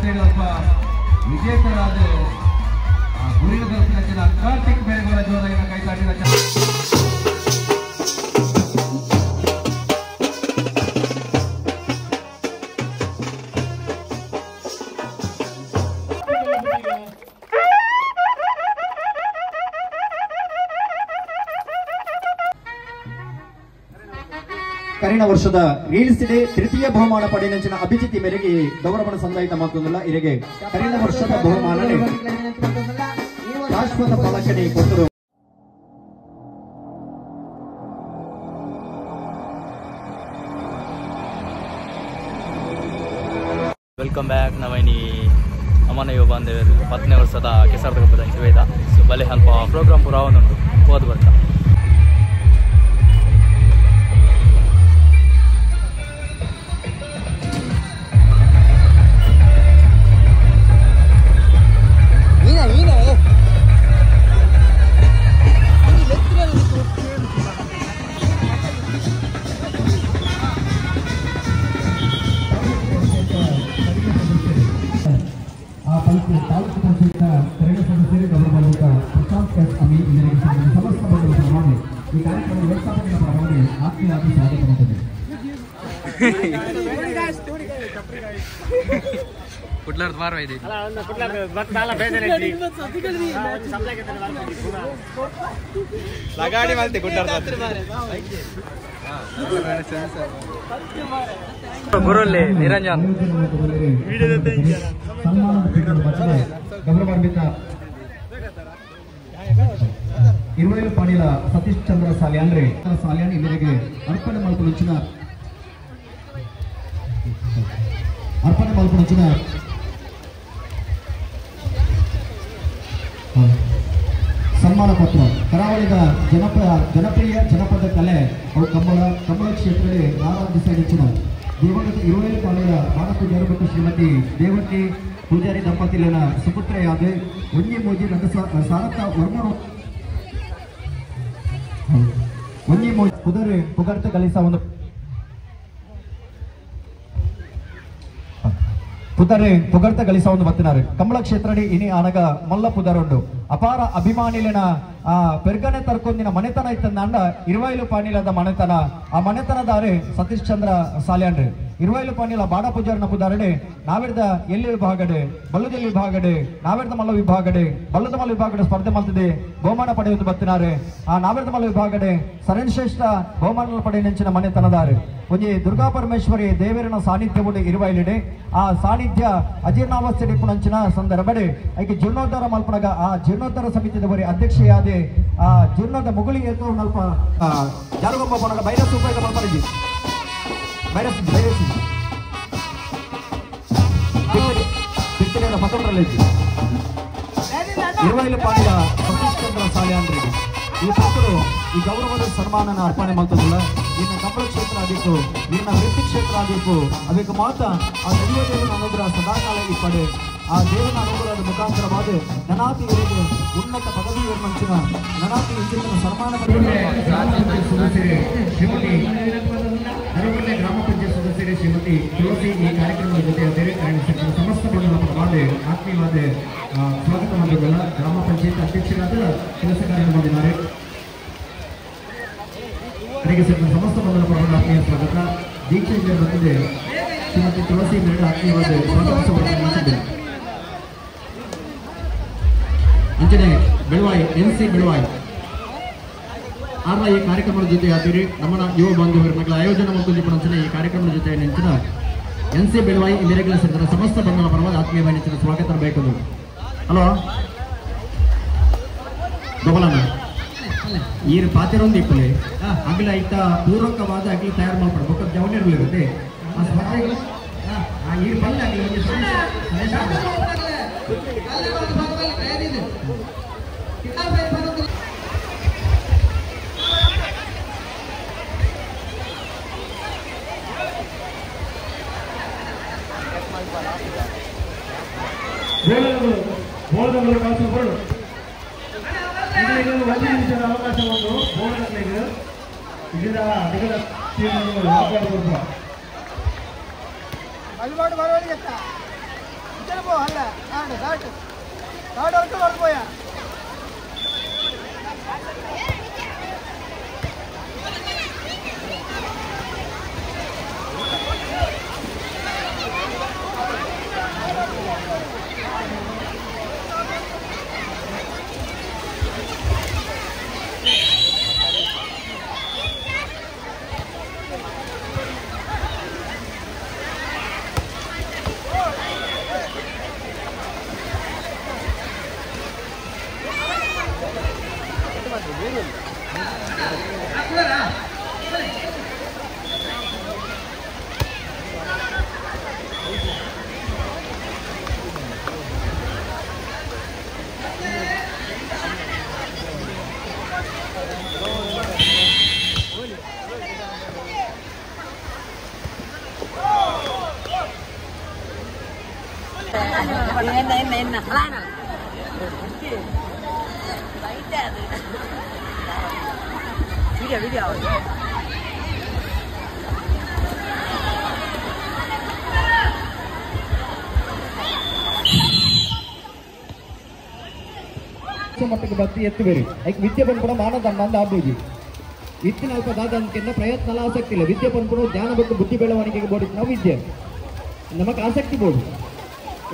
ಸ್ಪರ್ಧೆಯಲ್ಲಿ ಒಬ್ಬ ವಿಜೇತರಾದ ಗುರಿಯ ತಲುಪಿನ ಕಾರ್ತಿಕ್ ಬೆಳಗೊಳ ಜೋರಾಗಿನ ಕೈತಾಟಿನ ಕರಿನ ವರ್ಷದ ರೀಲ್ಸ್ ಡೇ ತೃತೀಯ ಬಹುಮಾನ ಪಡೆಯಂಚಿನ ಅಭಿಜಿತ್ ಮೇರೆಗೆ ಗೌರವನ ಸಂದಾಯಿತ ಮಾತೊಂದಲ್ಲ ಇರೆಗೆ ಕರಿನ ವರ್ಷದ ಬಹುಮಾನ ಶಾಶ್ವತ ಫಲಕನೆ ಕೊಟ್ಟರು. Welcome back. ನವೈನಿ ಅಮ್ಮನ ಯುವ ಬಾಂಧವ್ಯರು 10ನೇ ವರ್ಷದ ಕೆಸರದ ಕಬ್ಬದ ವೇದ ಸೊ ಬಲೆ ಅಲ್ಪ ಪ್ರೋಗ್ರಾಮ್ ಪೂರ ಉಂಟು ಹೋದ್ ಬರ್ತಾ. ತಾಲೂಕು ಪಂಚಾಯತ್ ಎರಡು ಸದಸ್ಯರು ಗೌರವಾನ್ವಿತ ಪ್ರಶಾಂತ್ ಎಸ್ ಅಮಿ ಇವರಿಗೆ ಸಮಸ್ತ ಬಂಧುಗಳ ಪರವಾಗಿ ಈ ಕಾರ್ಯಕ್ರಮದ ವ್ಯವಸ್ಥಾಪಕರ ಪರವಾಗಿ ಆತ್ಮೀಯವಾಗಿ ಸ್ವಾಗತ ಮಾಡುತ್ತದೆ. ಗುರುಲ್ಲಿ ನಿರಂಜನ್ ಗೌರವಾನ್ವಿತ ಇರುವೈಲು ಪಾಣಿಲ ಸತೀಶ್ ಚಂದ್ರ ಸಾಲ್ಯಾನ್ರೆ ಸಾಲ್ಯಾನ್ ಇವರಿಗೆ ಅರ್ಪಣೆ ಮಲ್ಪುನಂಚಿನ ಸನ್ಮಾನ ಪತ್ರ. ಕರಾವಳಿದ ಜನಪ್ರಿಯ ಜನಪದ ಕಲೆ ಅವು ಕಂಬಳ ಕಂಬಳ ಕ್ಷೇತ್ರದಲ್ಲಿ ಆರಾಧಿಸಿದ ದಿವಂಗತ ಇರುವೈಲು ಪಾಣಿಲ ಬಾಣ ಪೂಜಾರಿ ಮತ್ತು ಶ್ರೀಮತಿ ದೇವಕಿ ಪೂಜಾರಿ ದಂಪತಿಲನ ಸುಪುತ್ರೆಯಾದ ಒಂಜಿ ಮೋಜಿ ರಂಗ ಸಾರಥ ವರ್ಮನು ಒಂಜಿ ಮೋಜಿ ಕುದುರೆ ಪುಗರ್ತೆ ಗಳಿಸ ಒಂದು ಪುದರೆ ಪುಗರ್ತೆ ಗಳಿಸ ಒಂದು ಬತ್ತಿನಾರು ಕಮಲ ಕ್ಷೇತ್ರಡಿ ಇನಿ ಆನಗ ಮಲ್ಲ ಪುದರುಂಡು ಅಪಾರ ಅಭಿಮಾನಿಲಿನ ಆ ಪೆರ್ಗನೆ ತರ್ಕೊಂದಿನ ಮನೆತನ ಇತ್ತಂದ ಇರುವೈಲು ಪಾಣಿಲದ ಮನೆತನ ಆ ಮನೆತನದಾರೆ ಸತೀಶ್ ಚಂದ್ರ ಸಾಲ್ಯಾನ್ರಿ ಇರುವೈಲು ಪಾಣಿಲ ಬಾಡ ಪೂಜಾರನ ಪುದಾರಡೆ ನಾವೆರ್ದ ಎಲ್ಲಿ ವಿಭಾಗಡೆ ಬಲ್ಲದಲ್ಲಿ ವಿಭಾಗಡೆ ನಾವೆರ್ದ ಮಲ್ಲ ವಿಭಾಗಡೆ ಬಲ್ಲದ ಮಲ್ಲ ವಿಭಾಗಡೆ ಸ್ಪರ್ಧೆ ಮಲ್ತಿದೆ ಬಹುಮಾನ ಪಡೆಯುವುದು ಬತ್ತಿನಾರೆ ಆ ನಾವೆರ್ದ ಮಲ್ಲ ವಿಭಾಗಡೆ ಸರಣ್ಶ್ರೇಷ್ಠ ಬಹುಮಾನ ಪಡೆಯಂಚಿನ ಮನೆತನದಾರೆ ಒಂಜಿ ದುರ್ಗಾ ಪರಮೇಶ್ವರಿ ದೇವರನ ಸಾನ್ನಿಧ್ಯವುಡು ಇರುವೈಲಿಡೆ ಆ ಸಾನ್ನಿಧ್ಯ ಅಜೀರ್ಣಾವಸ್ಥೆ ಡಿಪ್ಪುನಂಚಿನ ಸಂದರ್ಭಡೆ ಐಕೆ ಜೀರ್ಣೋದ್ಧಾರ ಮಲ್ಪನಗ ಆ ಜೀರ್ಣೋದ್ಧಾರ ಸಮಿತಿದವರಿ ಅಧ್ಯಕ್ಷೆಯಾದೆ ಆ ಜೀರ್ಣದ ಮುಗುಳಿ ಏತು ನಲ್ಪ ಜಾರುಗೊಂಬ ಪನಗ ಬೈರಸ್ ಉಪಯೋಗ ಮಲ್ಪರಜಿ ಬೈರಸ್ ಬೈರಸ್ ಬಿತ್ತನೆಯ ಪತೊಂಡ್ರಲ್ಲೇಜಿ ಇರುವೈಲು ಪಾಣಿಲ ಸತೀಶ್ ಚಂದ್ರ ಸಾಲ್ಯಾನ್ರಿಗೆ ಈ ಪುಸ್ತರು ಈ ಗೌರವದ ಸನ್ಮಾನನ ಅರ್ಪಣೆ ಮಾಡ್ತದಲ್ಲ. ಇನ್ನು ಕಂಬಳ ಕ್ಷೇತ್ರ ಆಗಿತ್ತು, ಇನ್ನು ವೃತ್ತಿ ಕ್ಷೇತ್ರ ಆಗಿತ್ತು, ಅದಕ್ಕೆ ಮಾತ್ರ ಆ ದೈವ ದೇವನ ಅನುಗ್ರಹ ಸದಾಕಾಲ ಈ ಪಡೆ ಆ ದೇವನ ಅನುಗ್ರಹದ ಮುಖಾಂತರವಾದ ನನಾತಿ ಇವರಿಗೆ ಉನ್ನತ ಪದವಿ ಮಂಚಿನ ನನಾತಿ ಇಂಚಿನ ಸನ್ಮಾನ ಸದಸ್ಯರೇ ಶ್ರೀಮತಿ ನರಗುಂಡೆ ಗ್ರಾಮ ಪಂಚಾಯತ್ ಸದಸ್ಯರೇ ಶ್ರೀಮತಿ ತುಳಸಿ ಈ ಕಾರ್ಯಕ್ರಮದ ಜೊತೆ ಸಮಸ್ತ ಬಂಧುಗಳ ಪರವಾಗಿ ಆತ್ಮೀಯವಾದ ಸ್ವಾಗತ ಮಾಡಿದಲ್ಲ. ಗ್ರಾಮ ಪಂಚಾಯತ್ ಅಧ್ಯಕ್ಷರಾದ ಕೆಲಸ ಕಾರ್ಯ ಮಾಡಿದ್ದಾರೆ. ಅವರಿಗೆ ಸಮಸ್ತ ಬಂಧುಗಳ ಪರವಾಗಿ ಆತ್ಮೀಯ ಸ್ವಾಗತ. ದೀಕ್ಷೆ ಬಂದಿದೆ ಶ್ರೀಮತಿ ತುಳಸಿ ಮೇಡ ಆತ್ಮೀಯವಾದ ಸ್ವಾಗತಿಸಿದೆ. ಅಂಜನೆ ಬೆಳವಾಯಿ ಎನ್ ಸಿ ಬೆಳವಾಯಿ ಆರ್ನ ಈ ಕಾರ್ಯಕ್ರಮದ ಜೊತೆ ಆದಿರಿ ನಮ್ಮನ ಯುವ ಬಾಂಧವರು ಮಕ್ಕಳ ಆಯೋಜನೆ ಮತ್ತು ಅಂಚನೆ ಈ ಕಾರ್ಯಕ್ರಮದ ಜೊತೆ ನೆಂಚಿನ ಎನ್ ಸಿ ಬೆಳವಾಯಿ ಇಂದಿರೆಗಳ ಸೇರಿದ ಸಮಸ್ತ ಬಂಧುಗಳ ಪರವಾಗಿ ಆತ್ಮೀಯವಾಗಿ ನೆಚ್ಚಿನ ಸ್ವಾಗತ ಬೇಕು. ಹಲೋ ಗೋಪಾಲಣ್ಣ ಈರು ಪಾತಿರೊಂದು ಇಪ್ಪಲೆ ಅಗಲ ಐತ ಪೂರಕವಾದ ಅಗಲ ತಯಾರು ಮಾಡ್ತಾರೆ ಬೊಕ್ಕ ಜವಳಿ ಇರಲಿರುತ್ತೆ ಆ ಸ್ಪರ್ಧೆಗಳು ಆ ಈರು ಬಲ್ಲ ಅಗಲ ಒಂದು ಒಂದು ನಿಮಿಷದ ಅವಕಾಶ ಒಂದು ಬೋರ್ಡ್ ಇದರ ನಿಗದ ಮಟ್ಟಕ್ಕೆ ಬತ್ತಿ ಎತ್ತು ಬೇರೆ ವಿದ್ಯೆ ಪನ್ಪುಣ ಮಾನದಂಡ ಅಂದ ಆಬೂಜಿ ಇತ್ತಿನ ಅಲ್ಪ ದಾದ ಪ್ರಯತ್ನ ಆಸಕ್ತಿ ಇಲ್ಲ. ವಿದ್ಯೆ ಪನ್ಪುಣ ಜ್ಞಾನ ಬಗ್ಗೆ ಬುದ್ಧಿ ಬೆಳವಣಿಗೆಗೆ ಬೋಡಿ ನಾವು ವಿದ್ಯೆ ನಮಗೆ ಆಸಕ್ತಿ ಬೋಡು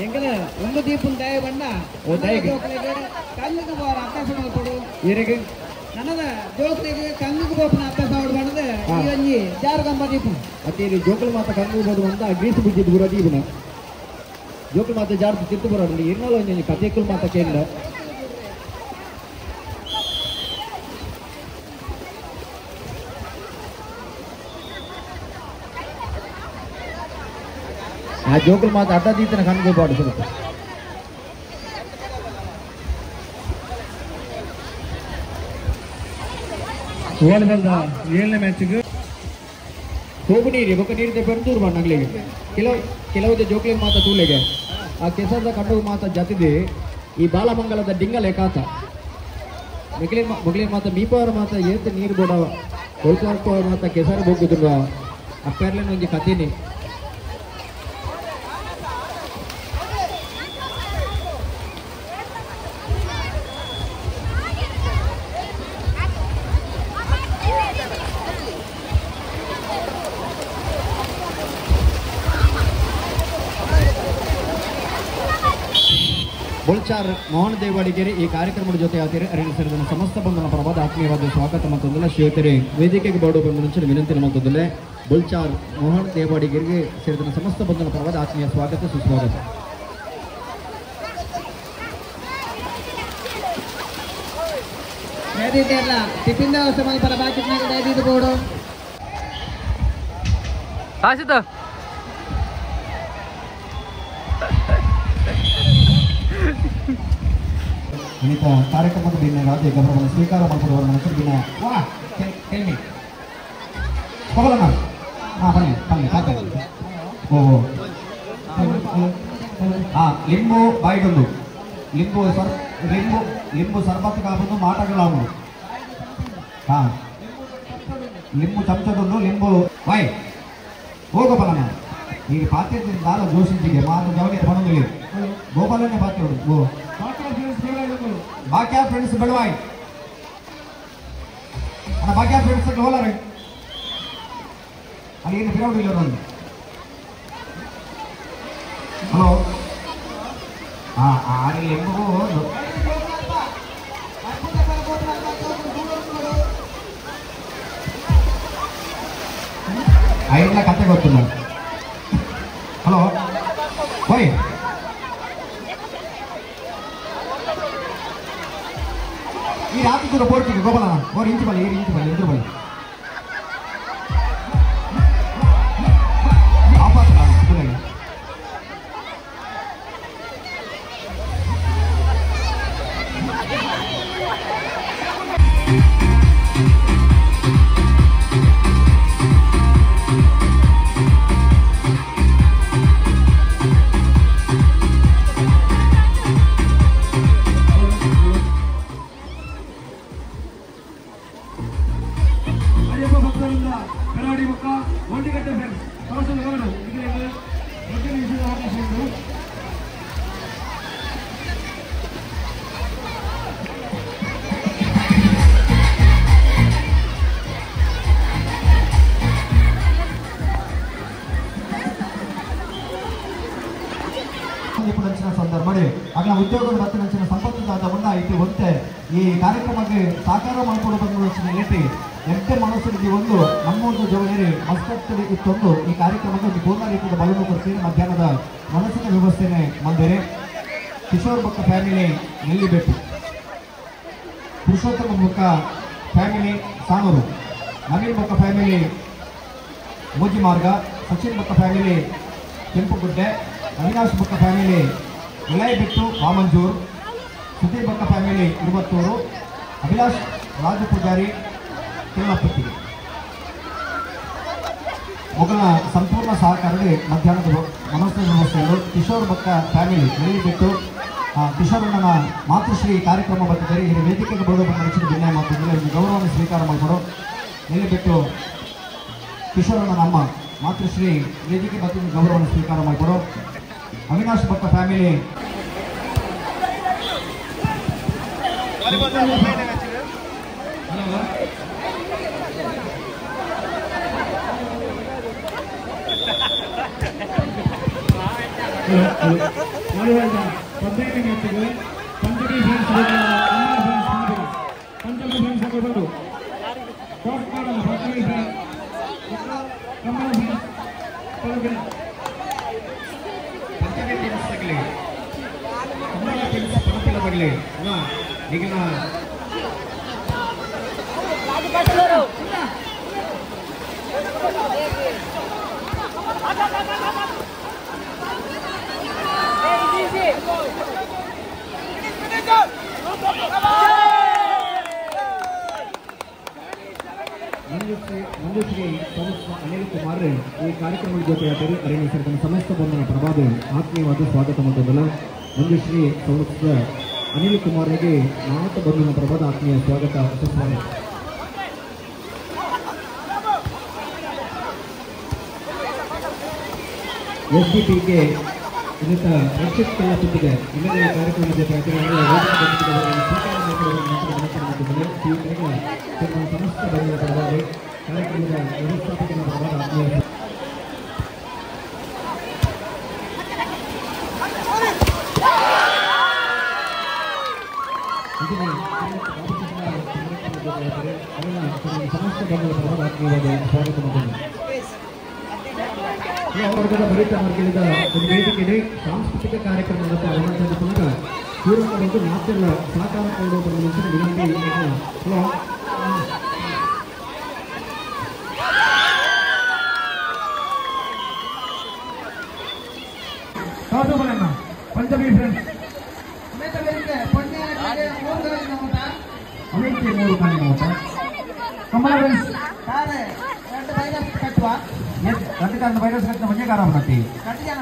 ಎಂಗಲ ಒಂದು ದೀಪನ್ ದಯ ಬಣ್ಣ ಕಣ್ಣಿಗೆ ಬೋರ ಅಭ್ಯಾಸ ಮಾಡ್ಕೊಡು ಏರಿಗೆ ನನದ ಜೋಕ್ಲಿಗೆ ಕಣ್ಣಿಗೆ ಬೋಪನ ಅಭ್ಯಾಸ ಮಾಡ್ಬಾರ್ದು. ಈ ಒಂಜಿ ಜಾರುಗಂಬ ದೀಪನ್ ಅದೇ ಜೋಕುಲು ಮಾತ ಕಣ್ಣಿಗೆ ಬೋದು ಅಂತ ಗ್ರೀಸ್ ಬುಜ್ಜಿದ್ ಬುರ ದೀಪನ ಜೋಕುಲು ಮಾತ ಜಾರ್ದು ತಿರ್ತು ಬರೋದು ಇರ್ನಾಲ ಒಂಜಿ ಕಥೆಕುಲು ಮಾತ ಕೇಂದ್ರ ಆ ಜೋಕುಲು ಮಾತ ಅಡ್ಡ ದೀತನ ಕಣ್ಣಿಗೆ ಬಾಡು ಸುರುತ್ತೆ. ಏಳನೇ ಮ್ಯಾಚಿಗೆ ಹೋಗು ನೀರು ಬೊಕ್ಕ ನೀರು ತೆಪ್ಪರು ದೂರ ಬಣ್ಣ ಕೆಲವು ಕೆಲವು ಜೋಕ್ಲಿಗೆ ಮಾತ ತೂಲೆಗೆ ಆ ಕೆಸರದ ಕಂಡು ಮಾತ ಜತಿದೆ ಈ ಬಾಲಮಂಗಲದ ಡಿಂಗಲೆ ಕಾತ ಮೊಗಲಿನ ಮೊಗಲಿನ ಮಾತ ಮೀಪವರ ಮಾತ ಏತ ನೀರು ಬೋಡ ಕೊಳ್ಪ ಮಾತ ಕೆಸರು ಬೋಗುದುಂಡ ಅಪ್ಪರ್ಲೇನ ಒಂಜಿ ಕಥೆನೆ. ಬೊಳ್ಚಾರ್ ಮೋಹನ್ ದೇವಾಡಿಗೆರೆ ಈ ಕಾರ್ಯಕ್ರಮದ ಜೊತೆ ಆತಿರಿ ಅರಿಣ ಸೇರಿದ ಸಮಸ್ತ ಬಂಧನ ಪರವಾದ ಆತ್ಮೀಯವಾದ ಸ್ವಾಗತ ಮತ್ತೊಂದಲ್ಲ ಶ್ರೀಯುತರೆ ವೇದಿಕೆಗೆ ಬಾಡು ಬಂದ ವಿನಂತಿ ಮತ್ತೊಂದಲ್ಲೇ ಬೊಳ್ಚಾರ್ ಮೋಹನ್ ದೇವಾಡಿಗೆರಿಗೆ ಸೇರಿದ ಸಮಸ್ತ ಬಂಧನ ಪರವಾದ ಆತ್ಮೀಯ ಸ್ವಾಗತ ಸುಸ್ವಾಗತ. ಅನಿತ ಕಾರ್ಯಕ್ರಮದ ಭಿನ್ನರಾದ ಗೌರವವನ್ನು ಸ್ವೀಕಾರ ಮಾಡಿಕೊಡುವ ಮನಸ್ಸು ಭಿನ್ನ ವಾ ಟೆಲ್ ಮಿ ಹೋಗಲಣ್ಣ. ಹಾಂ ಬನ್ನಿ ಬನ್ನಿ ಸಾಕು. ಓಹೋ ಹಾಂ ಲಿಂಬು ಬಾಯಿಗೊಂದು ಲಿಂಬು ಸರ್ ಲಿಂಬು ಲಿಂಬು ಸರ್ಬತ್ ಕಾಬಂದು ಮಾಟಗಳಾವು. ಹಾಂ ಲಿಂಬು ಚಮಚದೊಂದು ಲಿಂಬು ಬಾಯ್ ಹೋಗೋಪಾಲಣ್ಣ. ಈಗ ಪಾತ್ರೆ ದಾಲ ಜೋಶಿಗೆ ಮಾತು ಜವಳಿ ಬಣ್ಣದಲ್ಲಿ ಗೋಪಾಲನೇ ಪಾತ್ರೆ ಓ ಬಾಕ್ಯಾ ಫ್ರೆಂಡ್ಸ್ ಬೆಳವಾಯ್ ಅಣ್ಣ ಬಾಕ್ಯಾ ಫ್ರೆಂಡ್ಸ್ ಹೋಲಾರೆ ಅಲ್ಲಿ ಏನು ಫಿರೌಡ್ ಇಲ್ಲ ನೋಡಿ. ಹಲೋ ಹಾಂ ಆರು ಎಂಬು ಐದಲ ಕತೆ ಗೊತ್ತಿಲ್ಲ. ಹಲೋ ಹೋಯ್ ಈ ರಾತ್ರಿ ದೂರ ಬೋರ್ಟಿಗೆ ಗೋಪಾಲಣ್ಣ ಬೋರ್ ಇಂಚು ಬಲ್ಲಿ ಇಂಚು ಬಲ್ಲಿ ಎದುರು ಬಲ್ಲಿ ಒಟ್ಟಿಗಟ್ಟೆ ಫ್ರೆಂಡ್ಸ್ ಕಳಸದ ಎರಡು. ಉದ್ಯೋಗದ ಬತ್ತಿನಂಚಿನ ಸಂಪತ್ತು ದಾದ ಉಂಡ ಇಟ್ಟು ಒಂತೆ ಈ ಕಾರ್ಯಕ್ರಮಕ್ಕೆ ಸಾಕಾರ ಮಾಡಿಕೊಡು ಬಂದ ಲೇಟಿ ಎಂಟೆ ಮನಸ್ಸಿಗೆ ಒಂದು ನಮ್ಮೊಂದು ಜವನೇರಿ ಮಸ್ಕತ್ ಇತ್ತೊಂದು ಈ ಕಾರ್ಯಕ್ರಮಕ್ಕೆ ಒಂದು ಪೂರ್ಣ ರೀತಿಯ ಬಲವನ್ನು ಕೊಡ್ತೀರಿ. ಮಧ್ಯಾಹ್ನದ ಮನಸ್ಸಿನ ವ್ಯವಸ್ಥೆನೆ ಮಂದಿರಿ ಕಿಶೋರ್ ಬೊಕ್ಕ ಫ್ಯಾಮಿಲಿ ನೆಲ್ಲಿಬೆಟ್ಟು, ಪುರುಷೋತ್ತಮ ಬೊಕ್ಕ ಫ್ಯಾಮಿಲಿ ಸಾನೂರು, ನವೀನ್ ಬೊಕ್ಕ ಫ್ಯಾಮಿಲಿ ಮೋಜಿ ಮಾರ್ಗ, ಸಚಿನ್ ಬೊಕ್ಕ ಫ್ಯಾಮಿಲಿ ಕೆಂಪುಗುಡ್ಡೆ, ಅವಿನಾಶ್ ಬೊಕ್ಕ ಫ್ಯಾಮಿಲಿ ಎಲೈಬೆಟ್ಟು ವಾಮಂಜೂರ್, ಸುಧೀರ್ ಬೊಕ್ಕ ಫ್ಯಾಮಿಲಿ ಇರುವತ್ತೂರು, ಅಭಿಲಾಷ್ ರಾಜು ಪೂಜಾರಿ ಕೆಲ್ಲಪ್ಪತ್ತಿಗೆ. ಮೊಗಲ ಸಂಪೂರ್ಣ ಸಹಕಾರದಲ್ಲಿ ಮಧ್ಯಾಹ್ನದ ಮನಸ್ಸಿನ ವ್ಯವಸ್ಥೆಗಳು ಕಿಶೋರ್ ಬೊಕ್ಕ ಫ್ಯಾಮಿಲಿ ನೆಲ್ಲಿಬೆಟ್ಟು ಕಿಶೋರಣ್ಣನ ಮಾತೃಶ್ರೀ ಕಾರ್ಯಕ್ರಮ ಬರ್ತಿದ್ದಾರೆ. ಈ ವೇದಿಕೆಗೆ ಬರೋದು ಬಂದ ವಿನಯ ಮಾತಂದರೆ ಒಂದು ಗೌರವವನ್ನು ಸ್ವೀಕಾರ ಮಾಡಿಕೊಡು. ನೆಲ್ಲಿಬೆಟ್ಟು ಕಿಶೋರಣ್ಣನ ಅಮ್ಮ ಮಾತೃಶ್ರೀ ವೇದಿಕೆ ಮತ್ತು ಗೌರವವನ್ನು ಸ್ವೀಕಾರ ಮಾಡಿಕೊಡು. ಅವಿನಾಶ್ ಬೊಕ್ಕ ಫ್ಯಾಮಿಲಿ ಮಂಜುಶ್ರೀ ಸಂಸ್ಥಾ ಅನಿಲ್ ಕುಮಾರ್ ಈ ಕಾರ್ಯಕ್ರಮದ ಜೊತೆ ಅರಣ್ಯ ಸರ್ಕಾರ ಸಮಸ್ತ ಬಂಧನ ಪ್ರಭಾವ ಆತ್ಮೀಯವಾದ ಸ್ವಾಗತ ಮಾಡಿದ್ದಲ್ಲ. ಮಂಜುಶ್ರೀ ಸಂಸ್ಥೆ ಅನಿಲ್ ಕುಮಾರ್ಗೆ ಮಾತ ಬಂಧನ ಪ್ರಭಾದ ಆತ್ಮೀಯ ಸ್ವಾಗತ ಸುಸ್ವಾಗತ. ಎಸ್ ಡಿ ಪಿಗೆ ಇನ್ನಿತ ರಕ್ಷಿತ್ ಕಲ್ಲಪ್ಪತ್ತಿಗೆ ಇನ್ನೊಂದು ಕಾರ್ಯಕ್ರಮದ ಜೊತೆ ಸಮಸ್ತ ಬಂಧನ ಪ್ರಭಾವ ಕಾರ್ಯಕ್ರಮದ ವ್ಯವಸ್ಥಾಪಕನ ಪ್ರಭಾವ ಆತ್ಮೀಯ ಸಮಸ್ತ ಬಂಧನ ಪ್ರಭಾವ ಆತ್ಮೀಯವಾದ ಸ್ವಾಗತ ಮಾಡಿದ್ದೇನೆ. ವರ್ಗದ ಬರಿತ ಮಾರ್ಗದ ಒಂದು ವೇದಿಕೆಯಲ್ಲಿ ಸಾಂಸ್ಕೃತಿಕ ಕಾರ್ಯಕ್ರಮ ಪುನಃ ಪೂರ್ವಕವಾಗಿ ಮಾತೆಲ್ಲ ಸಹಕಾರ ಕೊಡುವ ವಿನಂತಿ. ಹಲೋ ಪಂಚಮಿ ಫ್ರೆಂಡ್ಸ್ ಕಟ್ಟುವ రెండు ಕಾರಣ ವೈರಸ್ ಕಟ್ಟಿನ ಒಂದೇ ಕಾರಣ ಕಟ್ಟಿ ಕಟ್ಟಿ ಜನ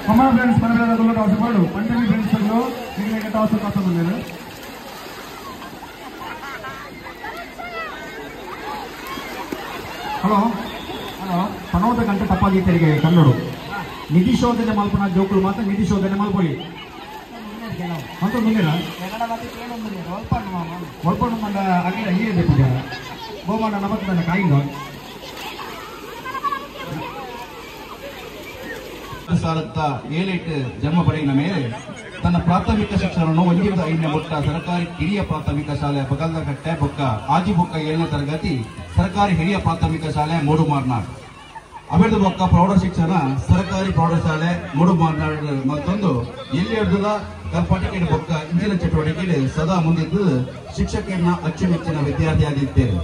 ಕಮಲ ಫ್ರೆಂಡ್ಸ್ ಮನವಿದ ಟಾಸ್ ಪಂಚಮಿ ಫ್ರೆಂಡ್ಸ್ ನಿಮಗೆ ಟಾಸ್ ಟಾಸ್ ಬಂದಿದೆ. ಹಲೋ ಹಲೋ ಪನೋದ ಗಂಟೆ ತಪ್ಪಾಗಿ ತೆರಿಗೆ ಕನ್ನಡ ನಿಧಿ ಶೋಧನೆ ಮಲ್ಪನ ಜೋಕುಲು ಮಾತ್ರ ನಿಧಿ ಶೋಧನೆ ಮಲ್ಪೊಳಿ ಅಂತ ಮುಂದಿರ ಒಳ್ಪಣ್ಣು ಮಂಡ ಅಗಿಲ ಹೀಗೆ ಪೂಜಾರ ಗೋಮಾಂಡ ನಮತ್ತ ಕಾಯಿಂದ 2007 ಜನ್ಮ ಪಡೆಯಿನ ಮೇಲೆ ತನ್ನ ಪ್ರಾಥಮಿಕ ಶಿಕ್ಷಣವನ್ನು 1-5ನೇ ಮೊಟ್ಟ ಸರ್ಕಾರಿ ಕಿರಿಯ ಪ್ರಾಥಮಿಕ ಶಾಲೆ ಬಗಲ್ದಕಟ್ಟೆ ಬೊಕ್ಕ ಆಜಿಬೊಕ್ಕ 7ನೇ ತರಗತಿ ಸರ್ಕಾರಿ ಹಿರಿಯ ಪ್ರಾಥಮಿಕ ಶಾಲೆ ಮೂಡುಮಾರ್ನಾಡ್ ಅಭಿವೃದ್ಧಿ ಬೊಕ್ಕ ಪ್ರೌಢ ಶಿಕ್ಷಣ ಸರ್ಕಾರಿ ಪ್ರೌಢಶಾಲೆ ಮೂಡುಮಾರ್ನಾಡ್ ಮತ್ತೊಂದು ಎಲ್ಲಿ ಕಲ್ಪಾಟಿಕೆ ಬೊಕ್ಕ ಇಂಜಿನ ಚಟುವಟಿಕೆ ಸದಾ ಮುಂದಿದ್ದು ಶಿಕ್ಷಕರನ್ನ ಅಚ್ಚುಮೆಚ್ಚಿನ ವಿದ್ಯಾರ್ಥಿಯಾಗಿದ್ದೇನೆ.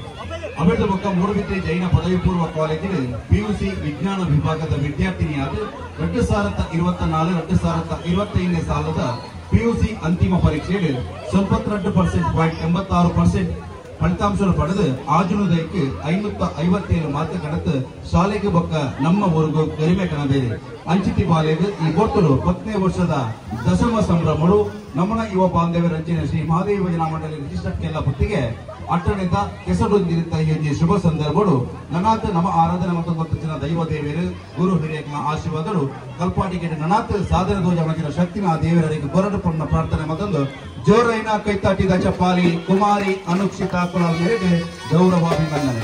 ಅಭಿವೃದ್ಧಿ ಬೊಕ್ಕ ಮೂಡುಬಿದ್ರಿ ಜೈನ ಪದವಿ ಪೂರ್ವ ಕಾಲೇಜಿನ ಪಿಯುಸಿ ವಿಜ್ಞಾನ ವಿಭಾಗದ ವಿದ್ಯಾರ್ಥಿನಿಯಾದ 2024 2025 ಸಾಲದ ಪಿಯುಸಿ ಅಂತಿಮ ಪರೀಕ್ಷೆಯಲ್ಲಿ 92.86% ಫಲಿತಾಂಶ ಪಡೆದು ಆಜುನುದಯಕ್ಕೆ 557 ಮಾತು ಕಡತು ಶಾಲೆಗೆ ಬೊಕ್ಕ ನಮ್ಮ ಊರಿಗೂ ಗರಿಮೆ ಕಣಬೇರೆ ಅಂಚಿತಿ ಬಾಲೆಗೆ ಈ ಕೊಟ್ಟರು 10ನೇ ವರ್ಷದ ದಶಮ ಸಂಭ್ರಮರು ನಮ್ಮನ ಯುವ ಬಾಂಧವ್ಯ ರಂಜನೆ ಶ್ರೀ ಮಹಾದೇವ ಭಜನಾ ಮಂಡಳಿ ರಿಜಿಸ್ಟರ್ ಕೆಲ್ಲ ಪುತ್ತಿಗೆ ಅಟ್ಟಣಿತ ಕೆಸರೊಂದಿರುತ್ತ ಈ ಶುಭ ಸಂದರ್ಭಗಳು ನನಾಥ ನಮ ಆರಾಧನೆ ಮತ್ತು ಗೊತ್ತಿನ ದೈವ ದೇವರು ಗುರು ಹಿರಿಯನ ಆಶೀರ್ವಾದಗಳು ಕಲ್ಪಾಟಿಗೆ ನನಾಥ ಸಾಧನೆ ದೋಜ ಮನಸ್ಸಿನ ಶಕ್ತಿನ ಆ ದೇವರಿಗೆ ಕೊರಡು ಪಣ್ಣ ಪ್ರಾರ್ಥನೆ ಮತ್ತೊಂದು ಜೋರೈನ ಕೈತಾಟಿದ ಚಪ್ಪಾಲಿ ಕುಮಾರಿ ಅನುಕ್ಷಿತಾ ಕುಲಾಲ್ ಮೇರೆಗೆ ಗೌರವಾಭಿನಂದನೆ.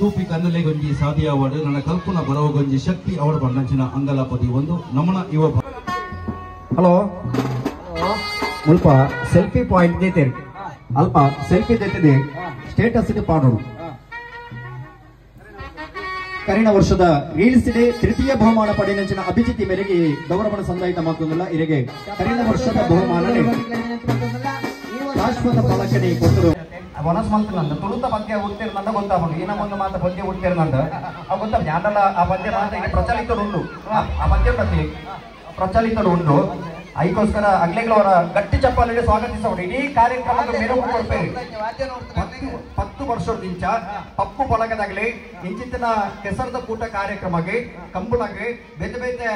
ತೂಪಿ ಕನ್ನಲೆ ಗೊಂಜಿ ಸಾದಿಯ ಅವಾರ್ಡ್ ನನ್ನ ಕಲ್ಪನಾ ಬರವ ಗೊಂಜಿ ಶಕ್ತಿ ಅವಾರ್ಡ್ ಬಂದಂಚಿನ ಅಂಗಲಾಪತಿ ಒಂದು ನಮನ ಯುವ. ಹಲೋ ಮುಲ್ಪ ಸೆಲ್ಫಿ ಪಾಯಿಂಟ್ ದೇತೇರಿ ಅಲ್ಪ ಸೆಲ್ಫಿ ದೇತಿದೆ ಸ್ಟೇಟಸ್ ಪಾಡೋಣ. ಕರಿನ ವರ್ಷದ ರೀಲ್ಸ್ ಡೇ ತೃತೀಯ ಬಹುಮಾನ ಪಡೆಯಂಚಿನ ಅಭಿಜಿತ್ ಮೇರೆಗೆ ಗೌರವನ ಸಂದಾಯಿತ ಮಾತೊಂದಿಲ್ಲ. ಇರೆಗೆ ಕರಿನ ವರ್ಷದ ಬಹುಮಾನ ಶಾಶ್ವತ ಫಲಕನೆ ಕೊಟ್ಟರು. ವನಸ್ ಮಂತ್ರಂದ ತುಳುತ ಪದ್ಯ ಉಡ್ತಿರ್ನಂದ ಗೊತ್ತಾಗುಂಡು ಈ ನಮ್ಮೊಂದು ಮಾತ ಪದ್ಯ ಉಡ್ತಿರ್ನಂದ ಆ ಗೊತ್ತಾಗ ಜಾಂಡಲ ಆ ಪದ್ಯ ಮಾತ ಈಗ ಪ್ರಚಲಿತರುಂಡು ಆ ಪದ್ಯ ಪ್ರತಿ ಪ್ರಚಲಿತರುಂಡು. ಐಕೋಸ್ಕರ ಅಗ್ಲೆಗಳವರ ಗಟ್ಟಿ ಚಪ್ಪಾಳೆ ಸ್ವಾಗತಿಸೋಡು. ಇಡೀ ಕಾರ್ಯಕ್ರಮದ ಮೆರುಗು ಕೊಡ್ಪೇರಿ. 10 ವರ್ಷದಿಂಚ ಪಪ್ಪು ಪೊಲಕದಾಗಲಿ ಇಂಚಿತ್ತಿನ ಕೆಸರದ ಕೂಟ ಕಾರ್ಯಕ್ರಮಕ್ಕೆ ಕಂಬುಳಗೆ ಬೇತೆ ಬೇತೆ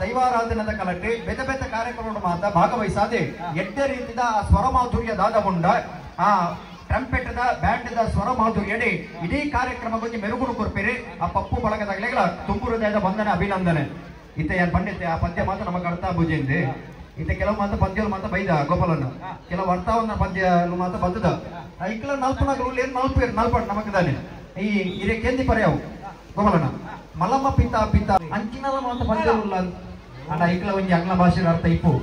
ದೈವಾರಾಧನದ ಕಲಟೆ ಬೇತೆ ಬೇತೆ ಕಾರ್ಯಕ್ರಮ ಮಾತ ಭಾಗವಹಿಸಾದೆ ಎಡ್ಡೆ ರೀತಿದ ಆ ಸ್ವರ ಮಾಧುರ್ಯ ದಾದ ಉಂಡ ಆ ಟ್ರಂಪೆಟ್ದ ಬ್ಯಾಂಡ್ದ ಸ್ವರ ಮಾಧುರ್ಯಡೆ ಇಡೀ ಕಾರ್ಯಕ್ರಮಕ್ಕೆ ಮೆರುಗುಡು ಕೊರ್ಪೇರಿ. ಆ ಪಪ್ಪು ಬಳಗದಾಗಲೆಗಳ ತುಂಬು ಹೃದಯದ ಬಂಧನ ಅಭಿನಂದನೆ. ಇತ್ತ ಯಾರು ಪಂಡಿತ ಆ ಪದ್ಯ ಮಾತ್ರ ನಮಗೆ ಅರ್ಥ ಬುಜಿಂದೆ. ಇತ್ತ ಕೆಲವು ಮಾತ ಪದ್ಯಗಳು ಮಾತ ಬೈದ ಗೋಪಾಲನ್ನ ಕೆಲವು ಅರ್ಥವನ್ನ ಪದ್ಯ ಮಾತ ಬದ್ದದ ಐಕ್ಲ ನಲ್ಪನಾಗಲು ಏನ್ ನಲ್ಪೇರು ನಲ್ಪಡ್ ನಮಗದಾನೆ ಈ ಹಿರೇ ಕೇಂದಿ ಪರ್ಯಾವು ಗೋಪಾಲಣ್ಣ ಮಲಮ್ಮ ಪಿತಾ ಪಿತಾ ಅಂಚಿನಲ ಮಾತ ಪದ್ಯಗಳು ಅಂಡ ಐಕ್ಲ ಒಂಜಿ ಆಂಗ್ಲ ಭಾಷೆ ಅರ್ಥ ಇಪ್ಪು.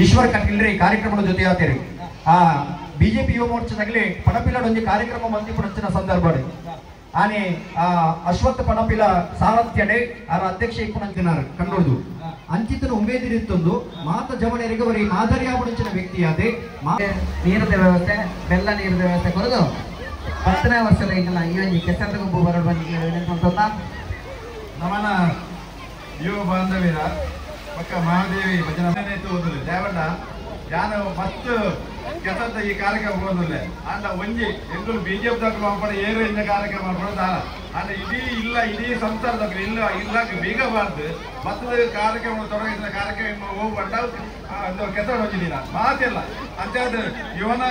ಈಶ್ವರ್ ಕಟೀಲ್ರಿ ಕಾರ್ಯಕ್ರಮದ ಜೊತೆ ಆತೇರಿ ಆ ಬಿಜೆಪಿ ಯುವ ಮೋರ್ಚಾದಾಗಲಿ ಪಡಪಿಲಡೊಂಜಿ ಕಾರ್ಯಕ್ರಮ ಮಂದಿಪುಣಂಚಿನ ಸಂದರ್ಭ ಆನೆ ಆ ಅಶ್ವತ್ಥ ಪಣಪಿಲ ಸಾರಥ್ಯಡೆ ಆರ ಅಧ್ಯಕ್ಷ ಇಪ್ಪುಣಂತಿನಾರು ಕಣ್ಣುರ್ದು ಅಂಚಿತನ ಉಮೇದಿರಿತ್ತೊಂದು ಮಾತ ಜವಣರಿಗೆ ಬರೀ ಮಾದರಿಯಾಗುಣಂಚಿನ ವ್ಯಕ್ತಿಯಾದೆ. ನೀರಿನ ವ್ಯವಸ್ಥೆ ಬೆಲ್ಲ ನೀರಿನ ವ್ಯವಸ್ಥೆ ಕೊರದು 10ನೇ ವರ್ಷದ ಈಗಲ್ಲ ಈ ಒಂಜಿ ಕೆಸರದ ಗುಂಪು ಬರೋಡು ಬಂದು ನಮನ ಯುವ ಬಾಂಧವ್ಯರ ಪಕ್ಕ ಮಹಾದೇವಿ ಭಜನೆ ಓದಲು ದೇವಣ್ಣ ಯಾನ ಮಸ್ತ್ ಕೆಸದ ಈ ಕಾರ್ಯಕ್ರಮ ಓದಲೆ ಅಂಡ ಒಂಜಿ ಎಂಗುಲು ಬಿಜೆಪಿ ದಕ್ಕಲು ಮಾಪಡ ಏರು ಇಂದ ಕಾರ್ಯಕ್ರಮ ಮಾಡ್ಕೊಂಡು ಅಂಡ ಇಡೀ ಇಲ್ಲ ಇಡೀ ಸಂಸಾರದಕ್ಕಲು ಇಲ್ಲ ಇಲ್ಲ ಬೀಗಬಾರ್ದು ಮತ್ತದ ಕಾರ್ಯಕ್ರಮ ತೊಡಗಿಸಿದ ಕಾರ್ಯಕ್ರಮ ಹೋಗ್ಬಂಡ ಕೆಸರ ಒಂಜಿ ದಿನ ಮಾತಿಲ್ಲ ಅಂಚಾದ ಯುವನ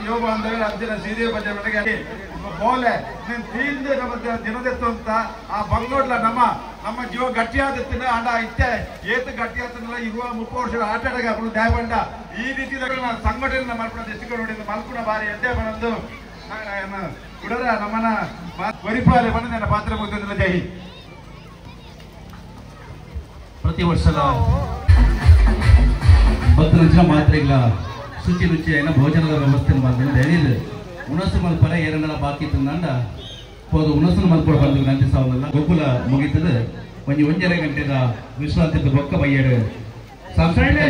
ಯುವ ಬಾಂಧವ್ಯರ ಅಂಚಿನ ಶ್ರೀದೇವಿ ಭಜನೆ ಮನೆಗೆ ಬೋಲೆ ತೀಂದು ನಮ್ಮ ದಿನದೆತ್ತು ಅಂತ ಆ ಬಂಗೋಡ್ಲ ನಮ್ಮ ನಮ್ಮ ಜೀವ ಗಟ್ಟಿಯಾದತ್ತಿನ ಅಂಡ ಇತ್ತೆ ಏತು ಗಟ್ಟಿಯಾತನಲ್ಲ ಇರುವ 30 ವರ್ಷ ಆಟ ಆಡಕ್ಕೆ ದಾಯಬಂಡ ಈ ರೀತಿ ಸಂಘಟನೆ ಮಲ್ಪುಣ ದೃಷ್ಟಿಕೋನ ಮಲ್ಪುಣ ಬಾರಿ ಎದ್ದೆ ಬಂದು ಕುಡರ ನಮ್ಮನ ವರಿಪಾಲೆ ಬಂದು ನನ್ನ ಪಾತ್ರ ಮುಗಿದ ಜೈ. ಪ್ರತಿ ವರ್ಷದ ಭಕ್ತರಂಚಿನ ಮಾತ್ರೆಗಳ ಶುಚಿ ರುಚಿಯಾದ ಭೋಜನದ ವ್ಯವಸ್ಥೆ ಮಾಡಿದ ಉಣಸು ಮಲ್ಪರ ಏರನ್ನಲ ಬಾಕಿ ತಿಂದಂಡ ಹೋದ ಉಣಸು ಮಲ್ಪಡ ಬಂದು ವಿನಂತಿಸಾವಲ್ಲ. ಗೋಕುಲ ಮುಗಿತದೆ ಒಂಜಿ 1.5 ಗಂಟೆದ ವಿಶ್ರಾಂತಿ ಬೊಕ್ಕ ಬಯ್ಯಡು ಸಾಂಸ್ಕೃತಿಕ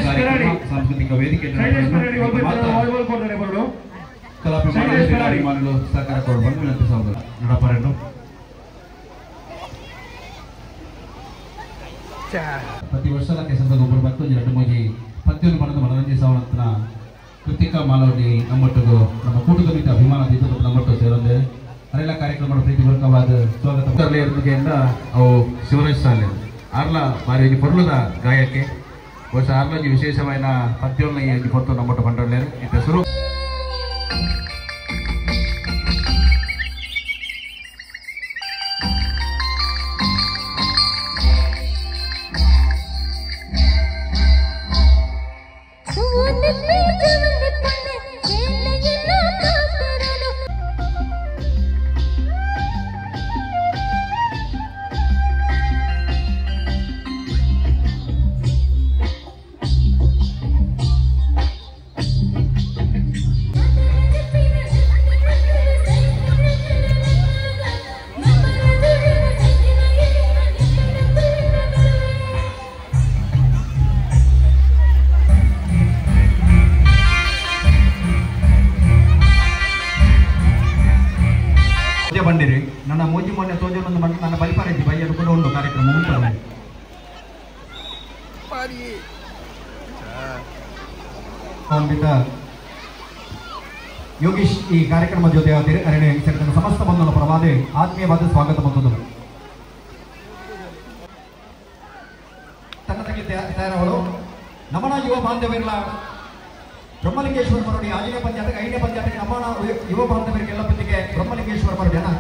ಸಾಂಸ್ಕೃತಿಕ ವೇದಿಕೆ ಕಲಾಭಿಮಾನಿಗಳು ಸಹಕಾರ ಕೊಡಬಂದು ವಿನಂತಿಸಾವಲ್ಲ. ನಡಪರನ್ನು ಪ್ರತಿ ವರ್ಷದ ಕೆಸರದ ಗೊಬ್ಬರ ಬಂತು 2 ಮೂಜಿ ಪತ್ತಿಯನ್ನು ಬಣ್ಣದ ಮನರಂಜಿಸಾವಣಂತನ ಕೃತಿಕಾ ಮಾಲವಡಿ ನಮ್ಮೊಟ್ಟಿಗೂ ನಮ್ಮ ಕೂಟದ ಮಿತ್ತ ಅಭಿಮಾನ ನಮ್ಮೊಟ್ಟು ಸೇರೊಂದು ಅರೆಲ್ಲ ಕಾರ್ಯಕ್ರಮದ ಪ್ರೀತಿಪೂರ್ವಕವಾದ ಸ್ವಾಗತ. ಅವು ಶಿವರಾಜ್ ಸಾಲೆ ಆರ್ಲ ಬಾರಿ ಒಂಜಿ ಪೊರ್ಲುದ ಗಾಯಕ್ಕೆ ಬಹುಶಃ ಆರ್ಲೊಂಜಿ ವಿಶೇಷವಾಯಿನ ಪದ್ಯವನ್ನು ಈ ಒಂಜಿ ಪೊರ್ತು ನಮ್ಮೊಟ್ಟು ಪಂಡೊಲ್ಲೆರ್ ಇತ್ತೆ ಸುರು. ಮೂಜಿ ಮೊನ್ನೆ ತೋಜೊಂದು ನನ್ನ ಬಲಿಪಾರ ಬೈಯರು ಕೂಡ ಉಂಟು ಕಾರ್ಯಕ್ರಮ ಉಂಟು. ಯೋಗೀಶ್ ಈ ಕಾರ್ಯಕ್ರಮ ಜೊತೆ ಅರಣ್ಯ ಸಮಸ್ತ ಬಂಧುಗಳ ಪರವಾದ ಆತ್ಮೀಯವಾದ ಸ್ವಾಗತ ಬಂದದ್ದು. ತನ್ನತಕ್ಕೆ ತಯಾರವಳು ನಮನ ಯುವ ಬಾಂಧವ್ಯರ ಬ್ರಹ್ಮಲಿಂಗೇಶ್ವರ ಮರಡಿ ಆಂಜನೇಯ ಪಂಚಾಯತ್ ಐದನೇ ಪಂಚಾಯತ್ಗೆ ನಮ್ಮನ ಯುವ ಬಾಂಧವರಿಗೆಲ್ಲ ಪತ್ತಿಗೆ ಬ್ರಹ್ಮಲಿಂಗೇಶ್ವರ ಮರಡಿ ಅಣ್ಣ.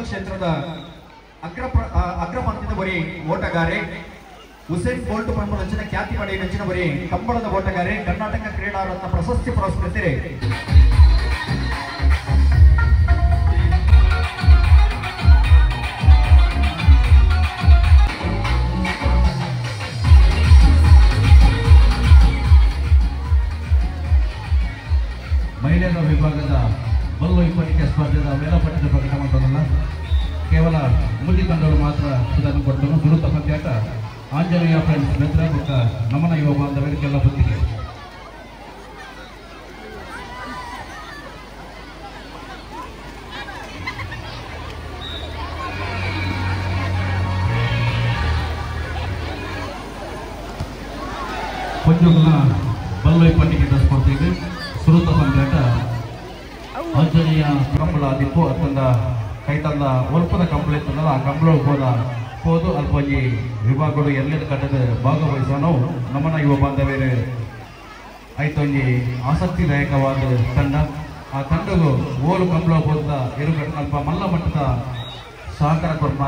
ಕ್ಷೇತ್ರದ ಅಗ್ರಪಂಥದ ಬರೀ ಓಟಗಾರೆ ಉಸೇನ್ ಬೋಲ್ಟ್ ಪಂಪನಂಚಿನ ಖ್ಯಾತಿ ಪಡೆಯಿನ ಬರೀ ಕಂಬಳದ ಓಟಗಾರೆ ಕರ್ನಾಟಕ ಕ್ರೀಡಾ ರತ್ನ ಪ್ರಶಸ್ತಿ ಪುರಸ್ಕೃತರೆ ಮಹಿಳೆಯರ ವಿಭಾಗದ ಬಲ್ಲು ಇಪ್ಪತ್ತಿಗೆ ಸ್ಪರ್ಧೆದ ವೇಳಾಪಟ್ಟಿದ ಪ್ರಕಟ ಮಾಡೋದಲ್ಲ, ಕೇವಲ ಮೂರು ತಂಡಗಳು ಮಾತ್ರ ಸುಧಾರಣೆ ಕೊಟ್ಟರು. ಗುರುತ ಪಂದ್ಯಾಟ ಆಂಜನೇಯ ಫ್ರೆಂಡ್ಸ್ ಮಿತ್ರ ಮತ್ತು ನಮನ ಯುವ ಬಾಂಧವರಿಗೆಲ್ಲ ಬುದ್ಧಿಗೆ. ಪಂಜುಗಳ ಬಲ್ಲು ಇಪ್ಪತ್ತಿಗೆ ಸ್ಪರ್ಧೆಗೆ ಸುರುತ ಪಂದ್ಯಾಟ ಆಂಜನೇಯ ಕಂಬಳ ದಿಪ್ಪು ಅತ್ತಂದ ಕೈತಂದ ಒಲ್ಪದ ಕಂಬಳ ಇತ್ತಂದಲ್ಲ ಆ ಕಂಬಳ ಹೋದ ಹೋದು ಅಲ್ಪಂಜಿ ವಿಭಾಗಗಳು ಎಲ್ಲೆಲ್ಲ ಕಟ್ಟದ ಭಾಗವಹಿಸೋಣ ನಮ್ಮನ ಯುವ ಬಾಂಧವ್ಯರು ಐತೊಂಜಿ ಆಸಕ್ತಿದಾಯಕವಾದ ತಂಡ. ಆ ತಂಡವು ಓಲು ಕಂಬಳ ಹೋದ ಎರುಗಟ್ಟ ಅಲ್ಪ ಮಲ್ಲ ಮಟ್ಟದ ಸಹಕಾರ ಕೊರ್ಮ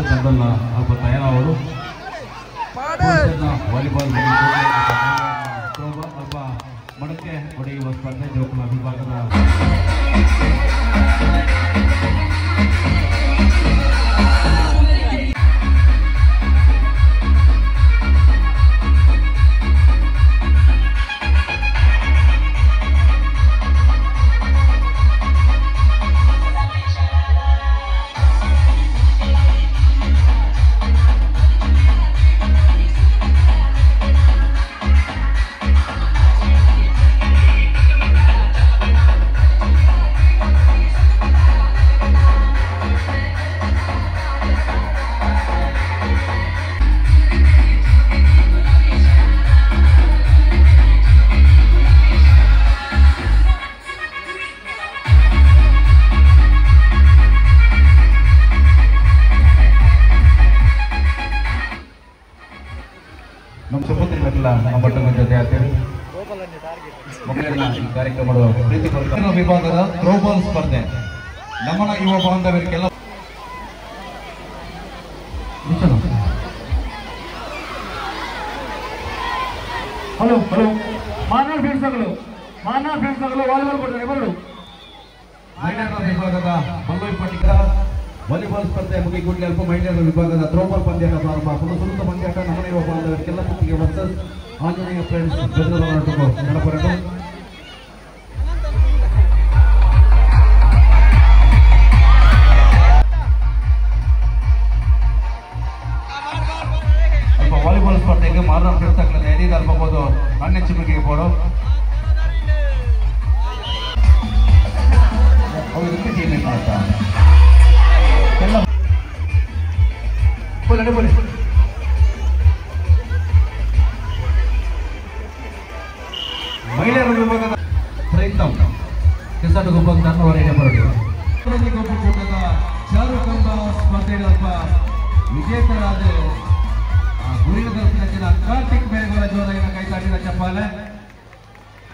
ತಂಡಲ್ಲ ಅಲ್ಪ ತಯಾರಾವರು ವಾಲಿಬಾಲ್ ಅಲ್ಪ ಮಡಕೆ ಹೊಡೆಯುವ ಸ್ಪರ್ಧೆ ಜೋಕುಲ ವಿಭಾಗದ ಕಾರ್ಯಕ್ರಮದ ವಿಭಾಗದ ಥ್ರೋಬಾಲ್ ಸ್ಪರ್ಧೆ ನಮನ ಯುವ ಬಾಂಧವರಿಗೆಲ್ಲ ಹಲೋ ಹಲೋ ಮಾನವ ಫ್ರೆಂಡ್ಸ್ಗಳು ಮಾನವ ಫ್ರೆಂಡ್ಸ್ಗಳು ವಾಲಿಬಾಲ್ ಕೊಡ್ತಾರೆ ಬರಲು. ಮಹಿಳೆಯರ ವಿಭಾಗದ ಬಲ್ಲೋಯ್ ಪಟ್ಟಿಕ ವಾಲಿಬಾಲ್ ಸ್ಪರ್ಧೆ ಮುಗಿಗೂಡಲೇ ಅಲ್ಪ ಮಹಿಳೆಯರ ವಿಭಾಗದ ಥ್ರೋಬಾಲ್ ಪಂದ್ಯಾಟ ಪ್ರಾರಂಭ. ಸುರುತ ಪಂದ್ಯಾಟ ನಮನ ಯುವ ಬಾಂಧವರಿಗೆಲ್ಲ ಪಟ್ಟಿಗೆ ವರ್ಸಸ್ ಆಂಜನೇಯ ಫ್ರೆಂಡ್ಸ್ ಬೆದರ ನಡಪರಡು. ವಾಲಿಬಾಲ್ ಸ್ಪರ್ಧೆಗೆ ಮಾರನ ಫ್ರೆಂಡ್ಸ್ ಎಲ್ಲಿ ಅಲ್ಪಬಹುದು ಅಣ್ಣ ಚಿಮ್ಮಿಗೆ ಬೋಡು ಅವರಿಗೆ ಟೀಮ್ ಮಾಡ್ತಾ ಎಲ್ಲ ಬೋಲೆ ಬೋಲೆ. ಮಹಿಳೆಯರ ವಿಭಾಗದ ಪ್ರಯತ್ನ ಕೆಸರು ಗೊಬ್ಬರ ಧರ್ಮವರೆಗೆ ಬರಡು ಕೂಟದ ಚಾರು ಕಂಬ ಸ್ಪರ್ಧೆ ಅಲ್ಪ ವಿಜೇತರಾದ ಗುರಿಯ ತಲುಪಿನ ಕಾರ್ತಿಕ್ ಬೇರೆಗಳ ಜೋರಾಗಿನ ಕೈ ತಾಟಿದ ಚಪ್ಪಾಲೆ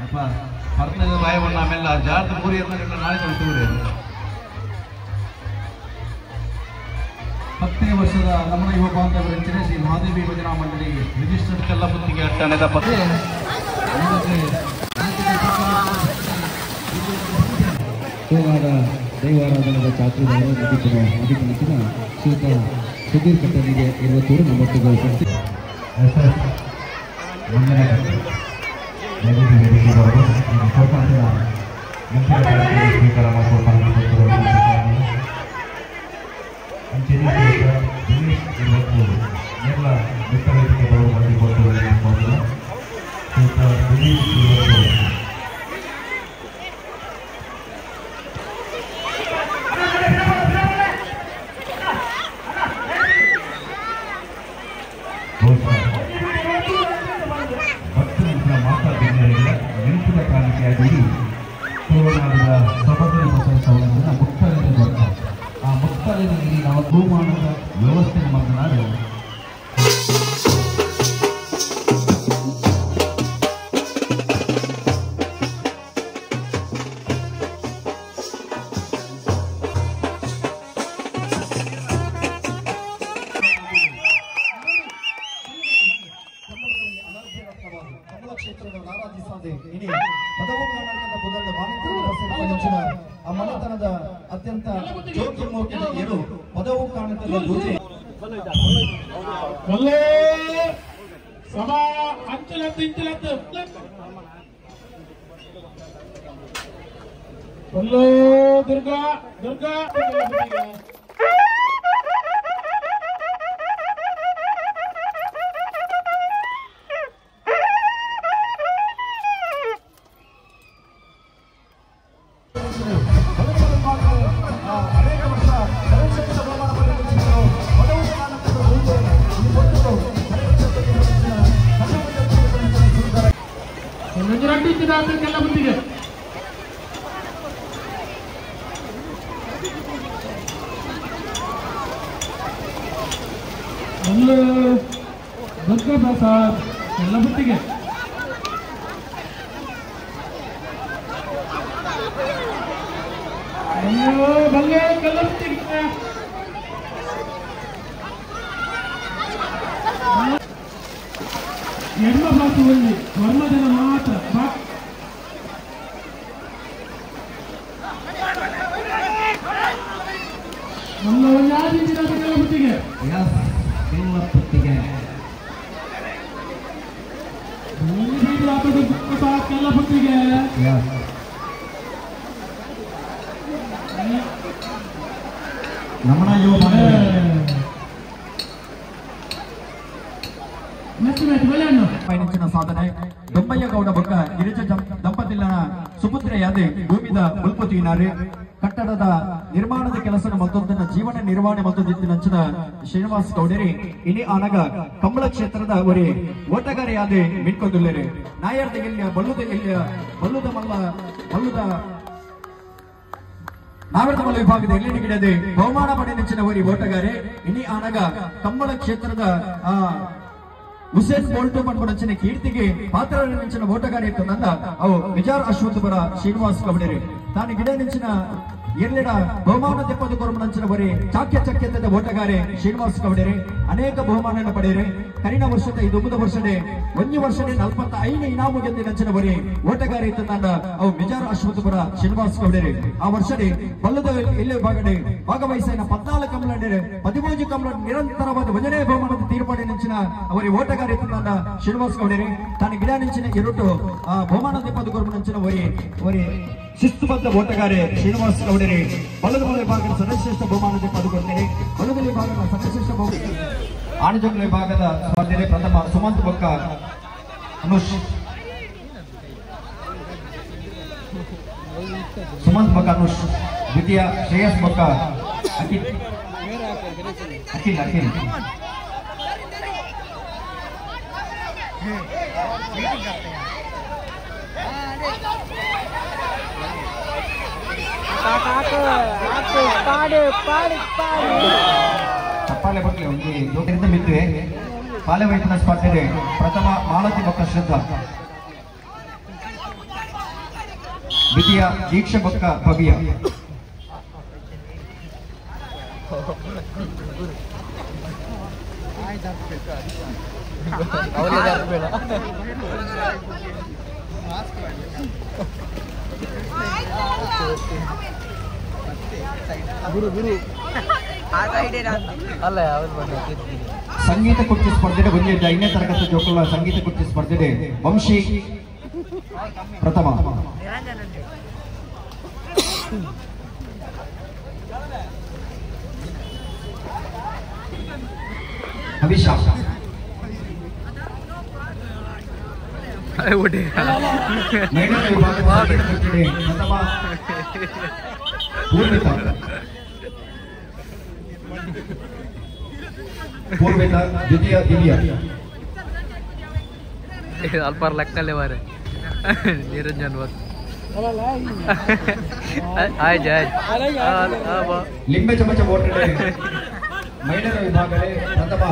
ಅಪ್ಪ ಪರ್ತದ ಬಾಯವನ್ನ ಆಮೇಲೆ ಜಾರ್ದ ಗುರಿಯನ್ನು ನಾಳೆ ತಲುಪಿಸುವುದು. ಹತ್ತನೇ ವರ್ಷದ ನಮನ ಯುವ ಬಾಂಧವರ ರಚನೆ ಶ್ರೀ ಮಹಾದೇವಿ ಭಜನಾ ಮಂಡಳಿ ರಿಜಿಸ್ಟರ್ಡ್ ಕಲ್ಲಪುತ್ತಿಗೆ ಅಟ್ಟಣದ ಪತ್ರ. ಸೋಮವಾರ ದೈವಾರಾಧನದ ಚಾತುರ್ಯ ಮುಗಿಪಿನ ಶ್ರೀಯುತ ಸುಧೀರ್ ಕಟ್ಟನಿಗೆ 21 ನಮ್ಮೊಟ್ಟಿಗೆ ಸ್ವೀಕಾರ ಬಹುಮಾನದ ವ್ಯವಸ್ಥೆ ಮಾತನಾಡಿ ಆ ಮನೆತನದ ಅತ್ಯಂತ ಜೋಗಿ ಮೋಕಿದ ಏರು ಪದವು ಕಾಣುತ್ತದೆ ದೂತಿ ಸಭಾ ಅಂಚಲತ್ತು ಇಂಚಲತ್ತು ಕೊಲ್ಲೋ ದುರ್ಗಾ ದುರ್ಗಾ ದುರ್ಗಾ ಪ್ರಸಾದ್ ಎಲ್ಲ ಬುತ್ತಿಗೆ ಬಲ್ಲೆ ಕಲ್ಲ ಬುತ್ತಿಗೆ ಎಣ್ಮ ಬಾತು ಒಂದು ವರ್ಮ ಜನ ಮಾತ್ರ. ನಮ್ಮ ಒಂದು ಕಲ್ಲ ಬುತ್ತಿಗೆ ಪುತ್ತಿಗೆ ಕಲ್ಲ ಬುತ್ತಿಗೆ ನಮನ ಯುವ ಪಯಣಿಸಿನ ಸಾಧನೆ ದೊಂಬಯ್ಯ ಗೌಡ ಬೊಕ್ಕ ಗಿರಿಜ ದಂಪತಿಲ್ಲನ ಸುಪುತ್ರೆಯಾದೆ ಭೂಮಿದ ಮುಲ್ಪುತಿನಾರೆ ಕಟ್ಟಡದ ನಿರ್ಮಾಣದ ಕೆಲಸನ ಮತ್ತೊಂದನ್ನ ಜೀವನ ನಿರ್ವಹಣೆ ಮತ್ತೊಂದಿತ್ತಿನಂಚಿನ ಶ್ರೀನಿವಾಸ್ ಗೌಡರಿ ಇನಿ ಆನಗ ಕಂಬಳ ಕ್ಷೇತ್ರದ ಒರಿ ಓಟಗಾರಿಯಾದೆ ಮಿನ್ಕೊಂದುಲ್ಲೇರಿ ನಾಯರ್ದ ಎಲ್ಲಿಯ ಬಲ್ಲುದ ಎಲ್ಲಿಯ ಬಲ್ಲುದ ಮಲ್ಲ ಬಲ್ಲುದ ನಾವರ್ದ ಮಲ್ಲ ವಿಭಾಗದ ಎಲ್ಲಿ ಗಿಡದೆ ಬಹುಮಾನ ಪಡೆದ ಒರಿ ಓಟಗಾರೆ ಇನಿ ಆನಗ ಕಂಬಳ ಕ್ಷೇತ್ರದ ಆ ಹುಸೇನ್ ಬೋಲ್ಟು ಪನ್ಪುನಂಚಿನ ಕೀರ್ತಿಗೆ ಪಾತ್ರರಂಚಿನ ಓಟಗಾರಿ ಇತ್ತಂದ ಅವು ವಿಜಾರ್ ಅಶ್ವತ್ಥಪುರ ಶ್ರೀನಿವಾಸ್ ಗೌಡರಿ ತಾನು ಗಿಡ ನಿಂಚಿನ ಎರ್ಲೆಡ ಬಹುಮಾನ ತೆಪ್ಪದು ಕೊರಮನಂಚಿನ ಬರಿ ಚಾಕ್ಯ ಚಕ್ಯದ ಓಟಗಾರೆ ಶ್ರೀನಿವಾಸ್ ಗೌಡರಿ ಅನೇಕ ಬಹುಮಾನ ಪಡೆಯರೆ ಕರಿನ ವರ್ಷದ ಇದು 9 ವರ್ಷದೇ 1 ವರ್ಷದೇ 45 ಇನಾಮು ಗೆದ್ದಿನಂಚಿನ ಬರಿ ಓಟಗಾರಿ ಇತ್ತಂದ ಅವು ಮಿಜಾರ್ ಅಶ್ವತ್ಥಪುರ ಶ್ರೀನಿವಾಸ್ ಗೌಡರಿ ಆ ವರ್ಷದೇ ಬಲ್ಲದ ಎಲ್ಲಿ ಭಾಗಡೆ ಭಾಗವಹಿಸಿನ 14 ಕಮಲಂಡರೆ 13 ಕಮಲ ನಿರಂತರವಾದ ಒಂದನೇ ಬಹುಮಾನದ ತೀರ್ಪಾಡಿ ನಂಚಿನ ಅವರಿ ಓಟಗಾರಿ ಇತ್ತಂದ ಶ್ರೀನಿವಾಸ್ ಗೌಡರಿ ತಾನು ಗಿಡ ನಿಂಚಿನ ಎರಟು ಆ ಬಹುಮಾನ ತೆಪ್ಪದು ಕೊರಮನಂಚಿನ ಒರಿ ಒರಿ ಶಿಸ್ತುಬದ್ಧ ಓಟಗಾರೆ ಶ್ರೀನಿವಾಸ್ ಗೌಡರಿ ಬಲದ ವಿಭಾಗದ ಸದಸ್ಯಶ್ರೇಷ್ಠ ಬಹುಮಾನದ ಪಡೆದುಕೊಂಡರೆ ಬಲದ ವಿಭಾಗದ ಸದಸ್ಯಶ್ರೇಷ್ಠ ಬಹುಮಾನ ಆಣಜಂಗಲ ವಿಭಾಗದ ಸ್ಪರ್ಧೆ ಪ್ರಥಮ ಸುಮಂತ್ ಬೊಕ್ಕ ಅನುಷ್ ಸುಮಂತ್ ಬೊಕ್ಕ ಅನುಷ್ ದ್ವಿತೀಯ ಶ್ರೇಯಸ್ ಬೊಕ್ಕ ಅಖಿಲ್ ಅಖಿಲ್ ಅಖಿಲ್ ಚಪ್ಪಾಳೆ ಬರಲಿ ಒಂದು ಜೋಕರಿಂದ ಮಿದ್ದುವೆ ಪಾಲೆ ವೈಪುನ ಸ್ಪರ್ಧೆ ಪ್ರಥಮ ಮಾಲತಿ ಬೊಕ್ಕ ಶ್ರದ್ಧಾ ದ್ವಿತೀಯ ದೀಕ್ಷಾ ಬೊಕ್ಕ ಭವ್ಯ. ಸಂಗೀತ ಕುರ್ಚಿ ಸ್ಪರ್ಧೆ ಒಂದೇ ಐದನೇ ತರಗತಿ ಜೋಕುಲ ಸಂಗೀತ ಕುರ್ಚಿ ಸ್ಪರ್ಧೆ ವಂಶಿ ಪ್ರಥಮ. ಹವಿಷಾ ಮಹಿಳಾ ವಿಭಾಗದ ಸಂಗೀತ ಕುರ್ಚಿ ಪ್ರಥಮ ಪೂರ್ವಿತಾ. ಪೂರ್ವಿತಾ, ದ್ವಿತೀಯ ದಿವ್ಯ. ಅಲ್ಪಾರ್ ಲೆಕ್ಕಲ್ಲೇ ಬಾರೆ ನಿರಂಜನ್ ಬಸ್. ಆಯ್ತು ಆಯ್ತು. ಲಿಂಬೆ ಚಮಚ ಓಟಡೆ ಮಹಿಳೆಯರ ವಿಭಾಗದಲ್ಲಿ ಪ್ರಥಮ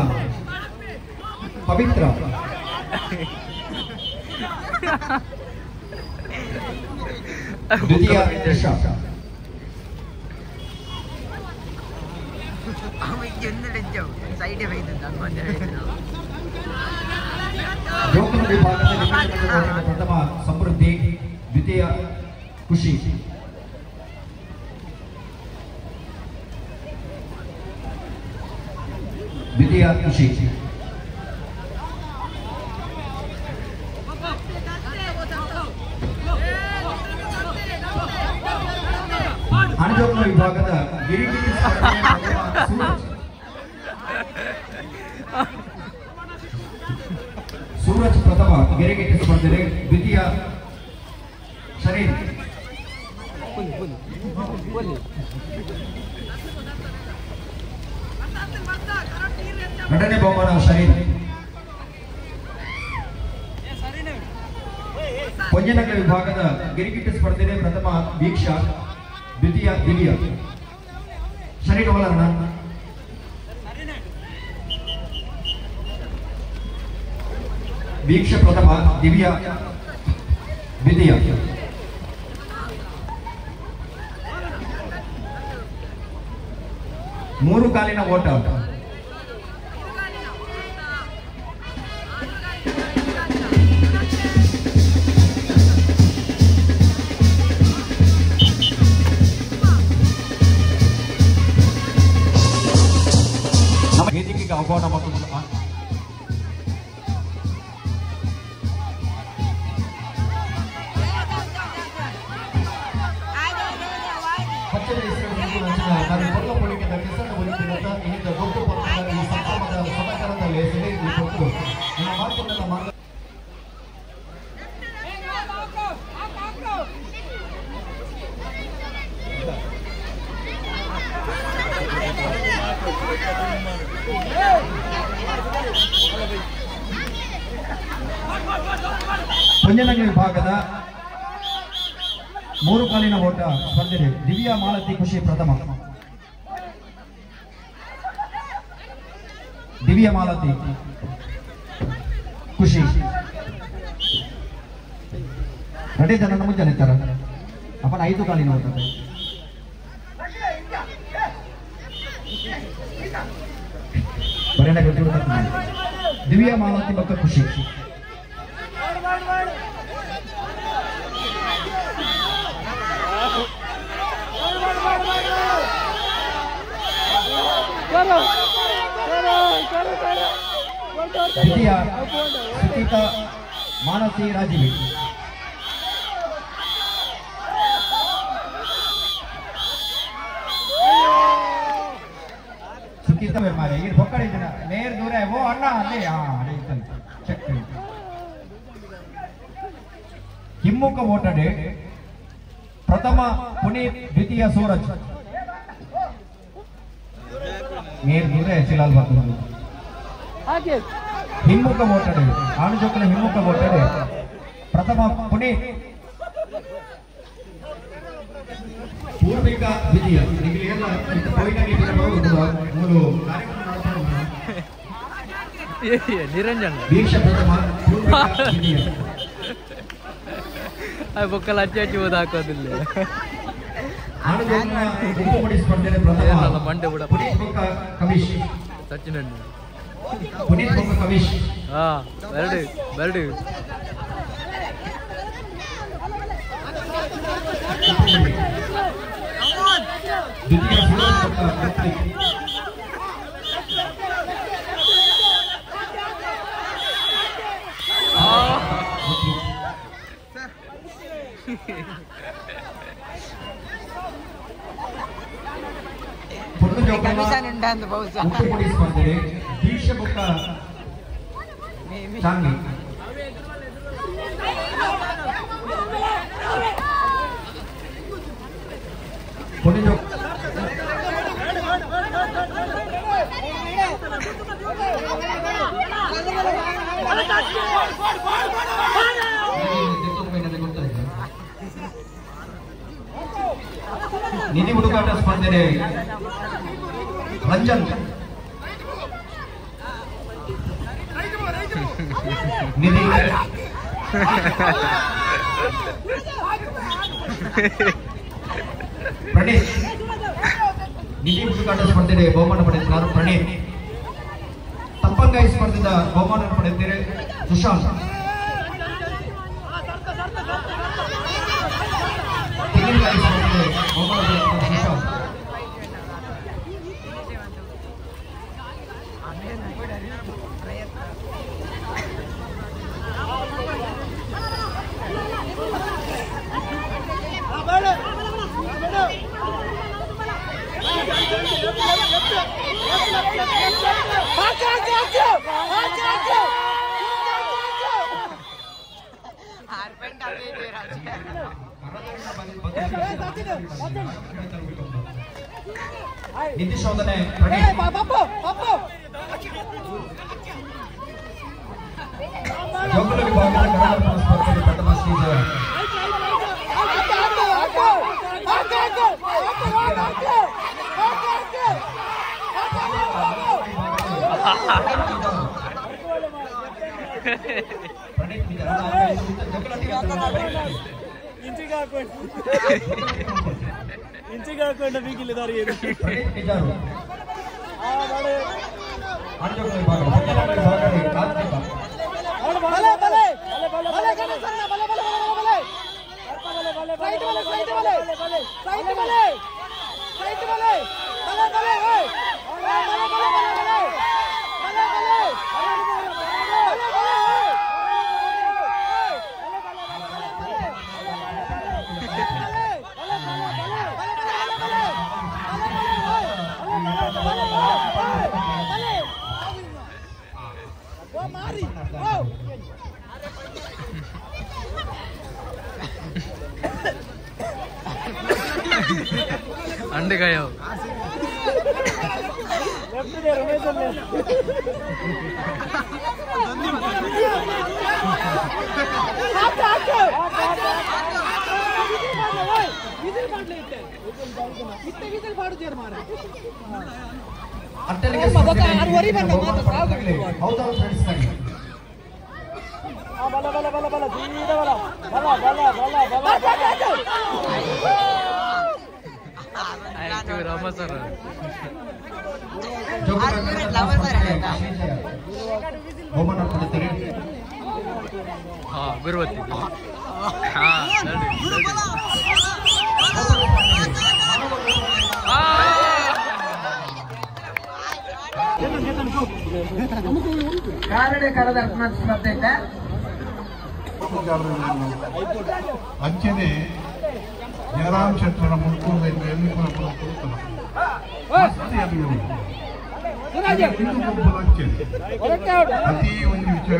ಪವಿತ್ರ. ದ್ವಿತೀಯ ದಿಶಾ. ಜೋಕುಲ ವಿಭಾಗದಲ್ಲಿ ಪ್ರಥಮ ಸಮೃದ್ಧಿ, ದ್ವಿತೀಯ ಖುಷಿ. ದ್ವಿತೀಯ ಖುಷಿ. ಅಣಜೋಕುಲ ವಿಭಾಗದ ಗಿರಿಗಿರಿ ಸೂರಜ್. ಸೂರಜ್ ಪ್ರಥಮ ಗಿರಿಗಿಟಿ ಸ್ಪರ್ಧೆ, ದ್ವಿತೀಯ ಶರೀರ್. ಎರಡನೇ ಬಹುಮಾನ ಶರೀರ್. ಪೊಂಜನಗರ ವಿಭಾಗದ ಗಿರಿಗಿಟಿ ಸ್ಪರ್ಧೆ ಪ್ರಥಮ ವೀಕ್ಷಾ, ದ್ವಿತೀಯ ದಿವ್ಯ. ಶರೀರ್ ಒಲರಣ. ವೀಕ್ಷ ಪ್ರಥಮ, ದಿವ್ಯ ದ್ವಿತೀಯ. ಮೂರು ಕಾಲಿನ ಓಟ. ನಮ್ಮ ವೇದಿಕೆಗೆ ಆಹ್ವಾನ ಮತ್ತು ಪಂಜನಗರ ವಿಭಾಗದ ಮೂರು ಕಾಲಿನ ಓಟ ಸ್ಪರ್ಧೆ ದಿವ್ಯಾ ಮಾಲತಿ ಖುಷಿ ಪ್ರಥಮ. ದಿವ್ಯಾ ಮಾಲತಿ ಖುಷಿ ರೆಡಿ ಜನ ಮುಂಜಾನೆ ಇರ್ತಾರ ಅಪ್ಪನ ಐದು ಕಾಲಿನ ಓಟ. ದಿವ್ಯಾ ಮಾಲತಿ ಮತ್ತು ಖುಷಿ. ದ್ವಿತೀಯ ಸುಚಿತಾ ಮಾನಸಿ ರಾಜೀವಿ. ಸುಚಿತಾ ಮಾರೆ ಈ ಬೊಕ್ಕಡೆ ಜನ ನೇರ ದೂರ ಓ ಅಣ್ಣ ಅಲ್ಲೇ ಅದೇ ಚೆಕ್. ಹಿಮ್ಮುಖ ಓಟಡೆ ಪ್ರಥಮ ಪುನೀತ್, ದ್ವಿತೀಯ ಸೂರಜ್. ನೇರ ದೂರ ಶಿಲಾಲ್ ಬರ್ತದೆ. ಹಿಮ್ಮುಖ ಓಟಡೆ ಆಣುಜೋಕಲ ಹಿಮ್ಮುಖ ಓಟಡೆ ಪ್ರಥಮ ಪುನೀತ್, ಪೂರ್ವಿಕ ದ್ವಿತೀಯ. ನಿರಂಜನ್ ವೀಕ್ಷ ಪ್ರಥಮ, ಪೂರ್ವಿಕ ದ್ವಿತೀಯ. ಬೊಕ್ಕಲ್ ಅಚ್ಚಿ ಅಚ್ಚಿ ಓದ್ ಹಾಕೋದಿಲ್ಲ. ಸ್ಪರ್ಧೆ ಪ್ರಥಮ ಮಂಡೆ ಬಿಡ ಕಮಿಷ್ ಸಚಿನ್. ಪುನೀತ್ ಬೊಕ್ಕ ಕವೀಶ್. ಹಾ ಬರ್ಡು ಬರ್ಡು. ದ್ವಿತೀಯ ಫಿರೋಜ್ ಬೊಕ್ಕ ಋತ್ವಿಕ್. ಮುಖ್ಯಪಡಿ ಸ್ಪರ್ಧೆ ದೀಕ್ಷ ಬೊಕ್ಕ ಚಾಂಗಿ. ಪೊಣ್ಣು ನಿಧಿ ಹುಡುಕಾಟ ಸ್ಪರ್ಧೆ ರಂಜನ್. ನಿಧಿ ಪ್ರಣೀತ್. ನಿಧಿ ಹುಡುಕಾಟ ಸ್ಪರ್ಧೆ ಬಹುಮಾನ ಪಡೆದಿದ್ದಾರೆ ಪ್ರಣೀತ್. ತಪ್ಪಂಗಾಯಿ ಸ್ಪರ್ಧೆದ ಬಹುಮಾನ ಪಡೆದಿದ್ದಾರೆ ಸುಶಾಂತ್. ತೆಂಗಿನಕಾಯಿ ಸ್ಪರ್ಧೆ ಬಹುಮಾನ ಪಡೆದಿದ್ದಾರೆ ಸುಶಾಂತ್. ನಿಧಿ ಶೋಧನೆ ಪ್ರಣೀತ್. ಜೋಗುಲ ವಿಭಾಗದ ಕನ್ನಡ ಸ್ಪರ್ಧೆ ಪ್ರಥಮ ಶ್ರೀಜಯ. ಇಂಚಿಗೆ ಹಾಕೊಂಡು ಬೀಗಿಲ್ಲ ಪ್ರಣೀತ್ ನಿಜಾರು. अंडे गए हो। ಅಂಚನೆ ಜಯರಾಮ್ ಶೆಟ್ಟರ ಮುಲ್ಕೂರು ಅತಿ ಒಂದು ವಿಚಾರ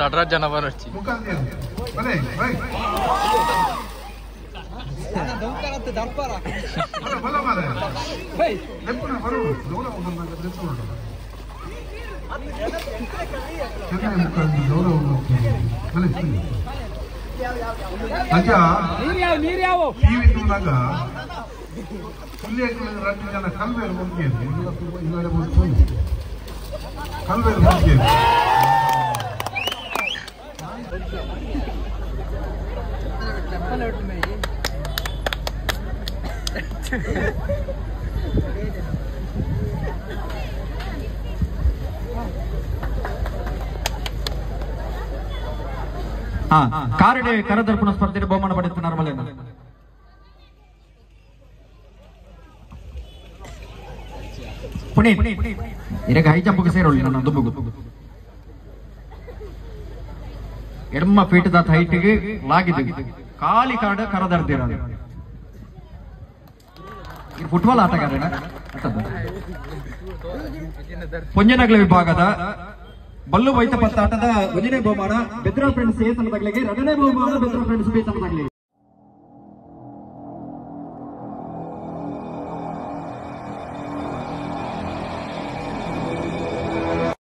ನಟರಾಜ್ ಬರಚ್ಚಿ ರಡ್ಡು ಜನ ಕಲ್ವೇರು ಮುಗಿಯದು ಕಲ್ವೇರು ಮುಗಿಯದು. ಕಾರಡೆ ಕರದರ್ಪಣ ಸ್ಪರ್ಧೆ ಬಹುಮಾನ ಪಡೆಯುತ್ತಾರೆ ಮಲೆನ ಪುನೀತ್ ಇರಗ ಹೈ ಜಂಪ್ಗೆ ಸೇರೋಳಿ ನನ್ನ ದುಂಬುಗು ಎಡಮ ಫೀಟ್ ದಾತ ಹೈಟ್ಗೆ ಲಾಗಿದೆ ಖಾಲಿ ಕಾರ್ಡ್ ಕರದರ್ದಿರ ಫುಟ್ಬಾಲ್ ಆಟಗಾರನ ಪೊಂಜನಗಲ ವಿಭಾಗದ ಬಲ್ಲು ವೈತ ಪತ್ತಾಟದ ಒಂಜನೇ ಬಹುಮಾನ ಬೆದ್ರ ಫ್ರೆಂಡ್ಸ್ ಎ ತಂಡದಾಗಲಿಗೆ, ಎರಡನೇ ಬಹುಮಾನ ಬೆದ್ರ ಫ್ರೆಂಡ್ಸ್ ಬಿ ತಂಡದಾಗಲಿಗೆ.